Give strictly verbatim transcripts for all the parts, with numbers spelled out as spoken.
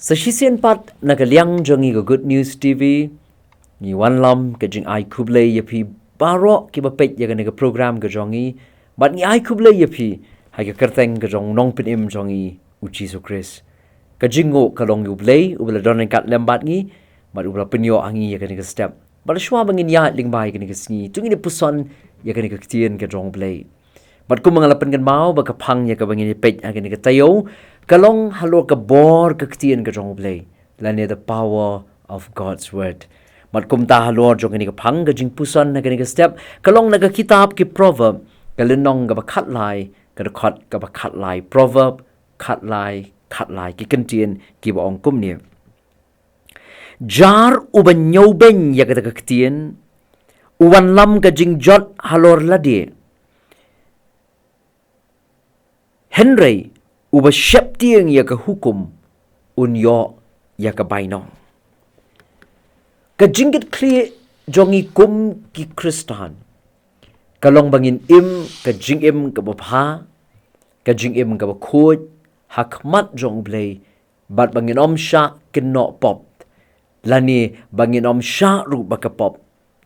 Sa shisien pat na ka liang jong ngi ka Good News T V, ngi wanlam ka jingai khublei ïa phi baroh kiba peit ïa kane ka program ka jong ngi, bad ngi ai khublei ïa phi ha ka kyrteng ka jong u Nongpynim jong ngi u Jisu Khrist. Ka jingnguh ka long ïa u Blei uba la don ryngkat lem bad ngi, bad uba la pynïoh ha ngi ïa kane ka step. Bad shuwa ba ngin ïaid lyngba ïa kane ka sngi, to ngin ïa puson ïa kane ka ktien ka jong u Blei. Bad kumba nga la pynkynmaw ba ka phang ïa kaba ngin ïa peit ha kane ka taïew ka long halor ka bor ka ktien ka jong u Blei, lane the power of God's word. Bad kumta halor jong kane ka phang, ka jingpuson ha kane ka step ka long na ka kitab ki Proverb, ka lynnong kaba khatlai, ka dkhot kaba khatlai. Proverb khatlai, khatlai, ki kyntien kiba ong kumne: Jar uba ñiewbeiñ ïa kata ka ktien u wanlam ka jingjot halor lade, hynrei uba sheptieng ïa ka hukum un ïoh ïa ka bainong. Ka jingkitkhlieh jong ngi kum ki Khristan ka long ba ngin im ka jingim kaba bha, ka jingim kaba khuid ha khmat jong u Blei, bad ba ngin ym shah kynnoh pop, lane ba ngin ym shah ruh ba ka pop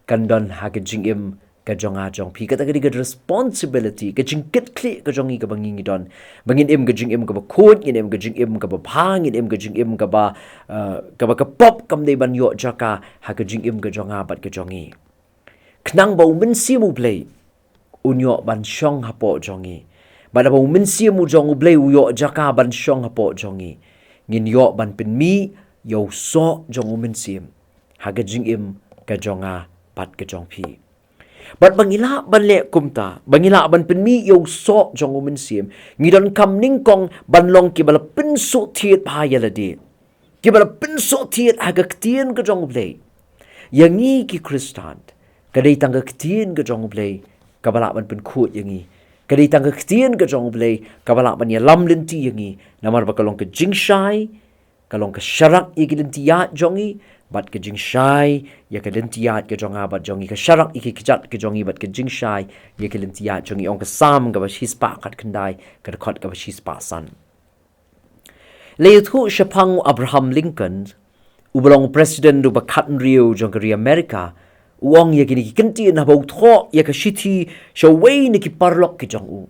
kan don ha ka jingim ka jong nga jong phi. Kata ka dei ka responsibility, ka jingkitkhlieh ka jong ngi kaba ngi ngi don, ba ngin im ka jingim kaba khuid, ngin im ka jingim kaba bha, ngin im ka jingim kaba, uh, kaba ka pop kam dei ban ïoh jaka ha ka jingim ka jong nga bad ka jong ngi. Khnang ba u Mynsiem u Blei un ïoh ban shong hapoh jong ngi, bad ba u Mynsiem u jong u Blei u ïoh jaka ban shong hapoh jong ngi, ngin ïoh ban pynmih ïa u soh jong u Mynsiem ha ka jingim ka jong nga bad ka jong phi. Bad ba ngi lah ban leh kumta, ba ngi lah ban pynmih ïa u soh jong u Mynsiem, ngi donkam nyngkong ban long kiba la pynsuhthied bha ïa lade, kiba la pynsuhthied ha ka ktien ka jong u Blei. Ïa ngi ki Khristan, ka dei tang ka ktien ka jong u Blei kaba lah ban pynkhuid ïa ngi. Ka dei tang ka ktien ka jong u Blei kaba lah ban ïalam lynti ïa ngi, namar ba ka long ka jingshai, ka long ka sharak ïa ki lynti ïaid jong ngi, bad ka jingshai ïa ka lynti ïaid ka jong nga bad jong ngi, ka sharak ïa ki kjat ka jong ngi, bad ka jingshai ïa ki lynti ïaid jong ngi. Ong ka Salm kaba shispah khatkhyndai, ka dkhot kaba shispah san. La ïathuh shaphang u Abraham Lincoln, uba long u president uba khathynriew jong ka ri America, u ong ïa kine ki kyntien haba u thoh ïa ka shithi sha uwei na ki paralok ki jong u.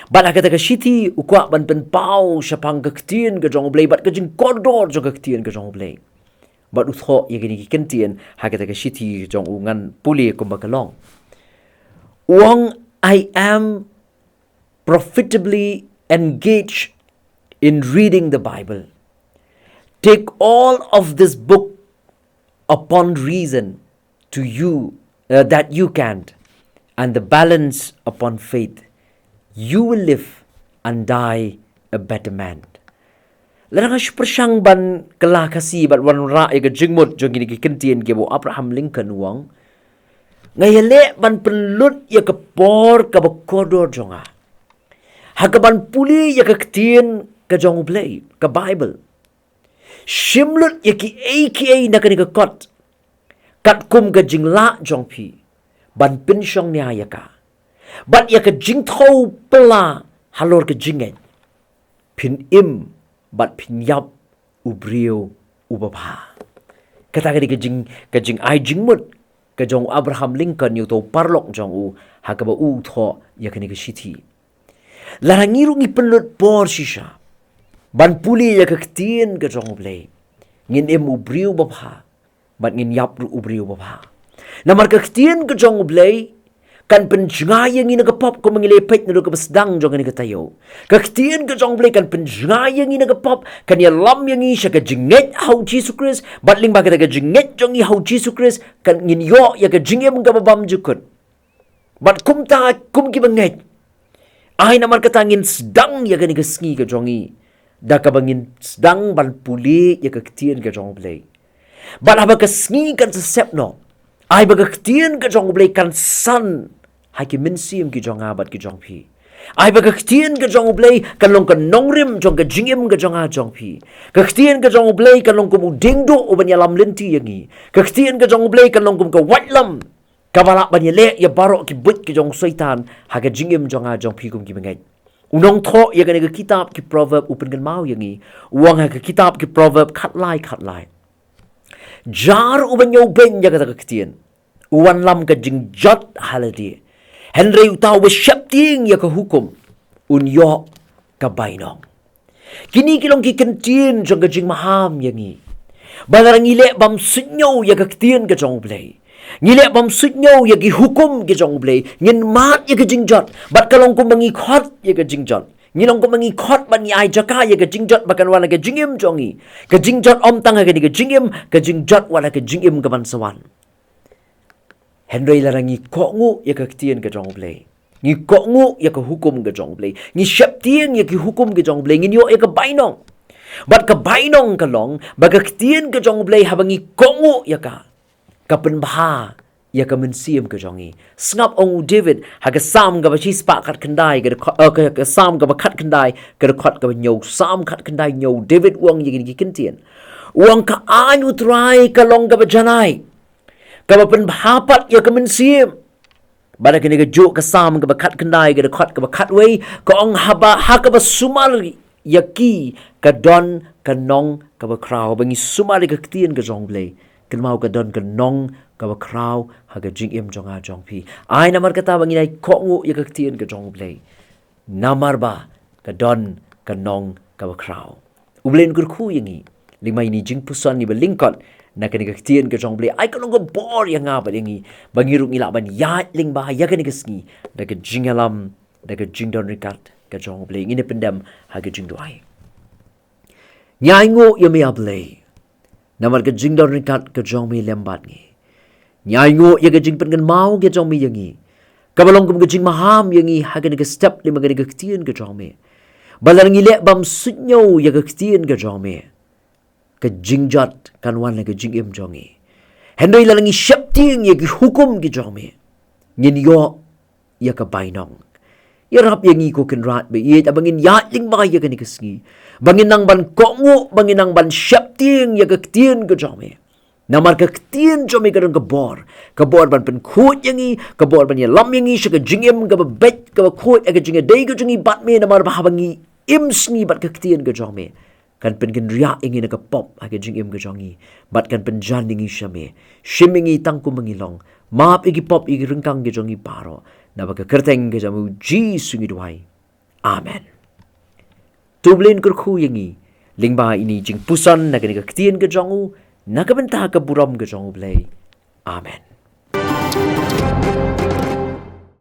Bad ha kata ka shithi u kwah ban pynpaw shaphang ka ktien ka jong u Blei bad ka jingkordor jong ka ktien ka jong u Blei. Bad u thoh ïa kine ki kyntien ha kata ka shithi jong u, ngan pule kumba ka long. U ong, "I am profitably engaged in reading the Bible. Take all of this book upon reason to you, uh, that you can, and the balance upon faith. You will live and die a better man." Lada nga shu pyrshang ban kylla Khasi bad wanrah ïa ka jingmut jong kine ki kyntien kiba u Abraham Lincoln u ong, nga ïaleh ban pynlut ïa ka por kaba kordor jong nga ha kaban pule ïa ka ktien ka jong u Blei, ka Bible. Shim lut ïa kiei kiei na kane ka kot, katkum ka jinglah jong phi ban pynshong nia ïa ka, bad ïa ka jingthew pla halor ka jingngeit, phin im bad phin ïap u briew uba bha. Kata ka dei ka jing, ka jingai jingmut ka jong u Abraham Lincoln ïa uto u paralok jong u ha kaba u thoh ïa kane ka shithi. Lada ngi ruh ngi pynlut por shisha ban pule ïa ka ktien ka jong u Blei, ngin im u briew uba bha bad ngin ïap ruh u briew uba bha. Namar ka ktien ka jong u Blei kan pynjngai ïa ngi na ka pop, kumba ngi la peit naduh kaba sdang jong kane ka taïew. Ka ktien ka jong u Blei kan pynjngai ïa ngi na ka pop, kan ïalam ïa ngi sha ka jingngeit ha u Jisu Khrist, bad lyngba kata ka jingngeit jong ngi ha u Jisu Khrist kan ngin ïoh ïa ka jingim kaba bymjukut. Bad kumta kum kiba ngeit, ai namar kata ngin sdang ïa kane ka sngi ka jong ngi da kaba ngin sdang ban pule ïa ka ktien ka jong u Blei. Bad haba ka sngi kan sa sep noh, ai ba ka ktien ka jong u Blei kan san ha ki mynsiem ki jong nga bad ki jong phi. Ai ba ka ktien ka jong u Blei kan long ka nongrim jong ka jingim ka jong nga jong phi. Ka ktien ka jong u Blei kan long kum u diengduh uban ïalam lynti ïa ngi. Ka ktien ka jong u Blei kan long kum ka waitlam kaba lah ban ïaleh ïa baroh ki buit ki jong u Soitan ha ka jingim jong nga jong phi kum kiba ngeit. U nongthoh ïa kane ka kitab ki Proverb u pynkynmaw ïa ngi, u ong ha ka kitab ki Proverb khatlai khatlai: Jar uba ñiewbeiñ ïa kata ka ktien, u wanlam ka jingjot ha lade. Hynrei uta uba sheptieng ïa ka hukum, un ïoh ka bainong. Kine ki long ki kyntien jong ka jingmaham ïa ngi. Ba lada ngi leh bym suidñiew ïa ka ktien ka jong U Blei, ngi leh bym suidñiew ïa ki hukum ki jong U Blei, ngin mad ïa ka jingjot. Bad ka long kumba ngi khot ïa ka jingjot, ngi long kumba ngi khot bad ngi ai jaka ïa ka jingjot ba kan wan ha ka jingim jong ngi. Ka jingjot ym tang ha kane ka jingim, ka jingjot wat ha ka jingim kaban sa wan. Hynrei lada ngi kohnguh ïa ka ktien ka jong U Blei, ngi kohnguh ïa ka hukum ka jong U Blei, ngi sheptieng ïa ki hukum ka jong U Blei, ngin ïoh ïa ka bainong. Bad ka bainong ka long ba ka ktien ka jong U Blei, haba ngi kohnguh ïa ka, ka pynbha ïa ka mynsiem ka jong ngi. Sngap, ong u David ha ka Salm kaba shispah khatkhyndai, ka dkhot, eh, ka, ka Salm kaba khatkhyndai, ka dkhot kaba hynñiew. Salm khatkhyndai hynñiew, David u ong ïa kine ki kyntien. U ong: Ka aiñ U Trai ka long kaba janai, kaba pynbha pat ïa ka mynsiem. Bad ha kane kajuh ka Salm kaba khatkhyndai, ka dkhot kaba khatwei, ka ong: Haba, ha kaba sumar ïa ki ka don ka nong kaba khraw. Haba ngi sumar ïa ka ktien ka jong U Blei, kynmaw, ka don ka nong kaba khraw ha ka jingim jong nga jong phi. Ai namar kata ba ngin ïai kohnguh ïa ka ktien ka jong U Blei, namar ba ka don ka nong kaba khraw. U Blei un kyrkhu ïa ngi lyngba ine i jingpuson iba lyngkot na kane ka ktien ka jong U Blei. Ai ka long ka bor ïa nga bad ïa ngi, ba ngi ruh ngi lah ban ïaid lyngba ïa kane ka sngi da ka jingïalam, da ka jingdon ryngkat ka jong U Blei. Ngin ïa pyndem ha ka jingduwai. Ngi ainguh ïa me, A Blei, namar ka jingdon ryngkat ka jong me lem bad ngi. Ngi ainguh ïa ka jingpynkynmaw ka jong me ïa ngi, kaba long kum ka jingmaham ïa ngi ha kane ka step lyngba kane ka ktien ka jong me. Ba lada ngi leh bym suidñiew ïa ka ktien ka jong me, ka jingjot kan wan ha ka jingim jong ngi. Hynrei lada ngi sheptieng ïa ki hukum ki jong me, ngin ïoh ïa ka bainong. Ïarap ïa ngi, ko Kynrad ba ïeit, ba ngin ïaid lyngba ïa kane ka sngi, ba ngin nang ban kohnguh, ba ngin nang ban sheptieng ïa ka ktien ka jong me. Namar ka ktien jong me ka don ka bor, ka bor ban pynkhuid ïa ngi, ka bor ban ïalam ïa ngi sha ka jingim kaba beit, kaba khuid, ha ka jingïadei ka jong ngi bad me. Namar ba haba ngi im sngi bad ka ktien ka jong me, kan pynkynriah ïa ngi na ka pop ha ka jingim ka jong ngi, bad kan pynjan ïa ngi sha me. Shim ïa ngi tang kumba ngi long, map ïa ki pop, ïa ki ryngkang ka jong ngi baroh. Naba ka kyrteng ka jong U Jisu ngi duwai. Amen. To U Blei un kyrkhu ïa ngi lyngba ine i jingpuson na kane ka ktien ka jong u, na ka bynta ka burom ka jong U Blei. Amen.